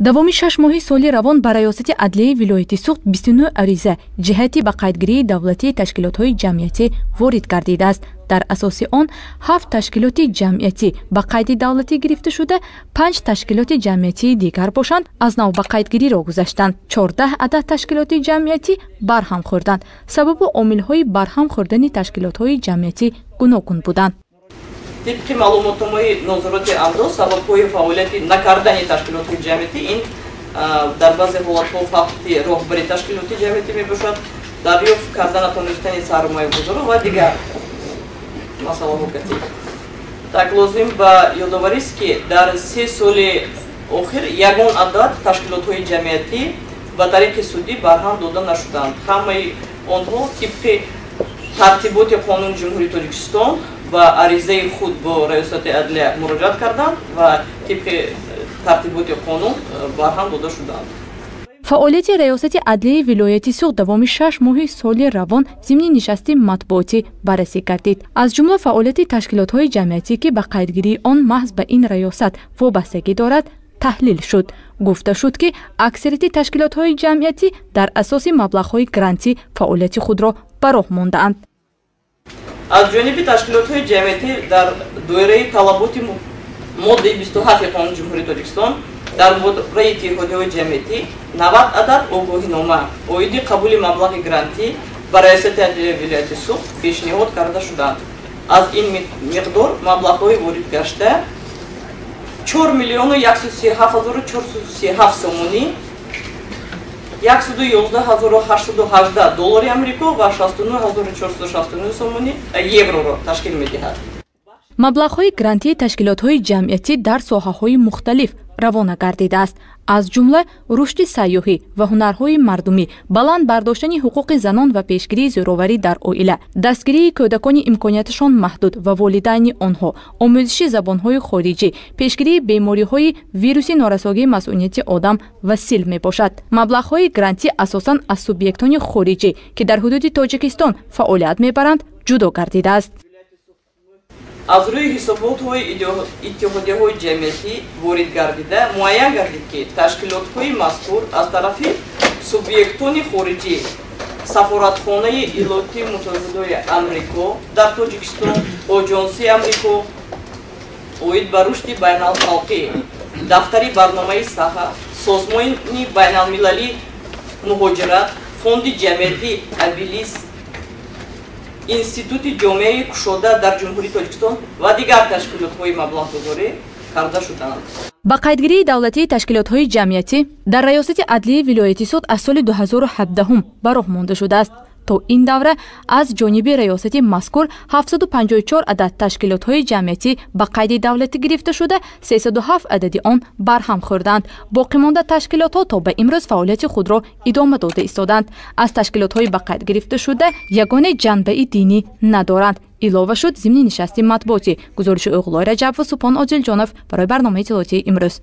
Давоми 6 моҳи соли равон ба Раёсати адлияи вилояти Суғд 29 ариза ҷиҳати ба қайдгирии давлатии ташкилотҳои ҷамъиятӣ ворид гардидааст. Дар асоси он 7 ташкилоти ҷамъиятӣ ба қайди давлатӣ гирифта шуда, 5 ташкилоти ҷамъиятии дигар бошанд, аз нав ба қайдгириро гузаштанд. 14 адад ташкилоти ҷамъиятӣ барҳам хӯрданд. Сабабу омилҳои барҳам хӯрдани ташкилотҳои ҷамъиятӣ гуногун буданд. Тибқи маълумотномаи нозироти андоз, сабабҳои фаъолияти накардани ташкилотҳои ҷамъиятӣ ин дар баъзе ҳолатҳо фавти роҳбари ташкилоти ҷамъиятӣ мебошад, дарёфт карда натонистани сармоягузору ва дигар масъалаҳо катӣ. Так, лозим ба ёдоварист, ки дар 3 соли охир ягон адад ташкилотҳои ҷамъиятӣ ба тариқи судӣ барҳам дода нашуданд. Ҳамаи онҳо тибқи тартиботи қонуни Ҷумҳурии Тоҷикистон ба аризаи худ бо Раёсати адлия муроҷиат карданд ва тибқи тартиботи қонун барҳам дода шуданд. Фаъолияти Раёсати адлияи вилояти Суғд давоми 6 моҳи соли равон зимни нишасти матбуотӣ баррасӣ гардид. Аз ҷумла фаъолияти ташкилотҳои ҷамъиятӣ, ки ба қайдгирии он маҳз ба ин раёсат вобастагӣ дорад, таҳлил шуд. Гуфта шуд, ки аксарияти ташкилотҳои ҷамъиятӣ дар асоси маблағҳои грантӣ фаъолияти худро ба роҳ мондаанд. Аз ҷониби ташкилотҳои ҷамъиятӣ дар доираи талаботи моддаи 27 Қонуни Ҷумҳурии Тоҷикистон дар бораи иттиҳодияҳои ҷамъиятӣ 90 адад огоҳинома оиди қабули маблағи грантӣ ба Раёсати адлияи вилояти Суғд пешниҳод карда шуданд. Аз ин миқдор маблағҳои ворид гашта 4 миллиону 137 437 сомонӣ, 111 818 доллари Амрико ва 69 469 сомонӣ евроро ташкил медиҳад. Маблағҳои грантии ташкилотҳои ҷамъиятӣ дар соҳаҳои мухталиф равона гардидааст, аз ҷумла рушди сайёҳӣ ва ҳунарҳои мардумӣ, баланд бардоштани ҳуқуқи занон ва пешгирии зӯроварӣ дар оила, дастгирии кӯдакони имконияташон маҳдуд ва волидайни онҳо, омӯзиши забонҳои хориҷӣ, пешгирии бемориҳои вируси норасогии масъунияти одам ва сил мебошад. Маблағҳои грантӣ асосан аз субъектони хориҷӣ, ки дар ҳудуди Тоҷикистон фаъолият мебаранд, ҷудо гардидааст. Аз рӯи ҳисоботҳои иттиҳодияҳои ҷамъиятӣ ворид гардида муайян гардид, ки ташкилотҳои мазкур аз тарафи субъектони хориҷӣ, Сафоратхонаи Иёлоти Муттаҳидаи Амрико дар Тоҷикистон, Оҷонсии Амрико оид ба рушди байналхалқӣ, Дафтари барномаи саҳа, Созмони байналмилалии муҳоҷират, Фонди ҷамъиятии Абилис, Институти ҷомеаи кушода дар Ҷумҳурии Тоҷикистон ва дигар ташкилотҳои маблағгузорӣ карда шуданд. Ба қайдгирии давлатии ташкилотҳои ҷамъиятӣ дар Раёсати адлияи вилояти Суғд аз соли 2017 ба роҳ монда шудааст. То ин давра аз ҷониби раёсати мазкур 754 адад ташкилотҳои ҷамъиятӣ ба қайди давлатӣ гирифта шуда, 307 адади он барҳам хӯрданд. Боқимонда ташкилотҳо то ба имрӯз фаъолияти худро идома дода истоданд. Аз ташкилотҳои ба қайд гирифта шуда ягоне ҷанбаи динӣ надоранд. Илова шуд зимни нишасти матбуотӣ. Гузориши Оғлой Раҷаб ва Субҳон Одилҷонов барои барномаи иттилоотии имрӯз.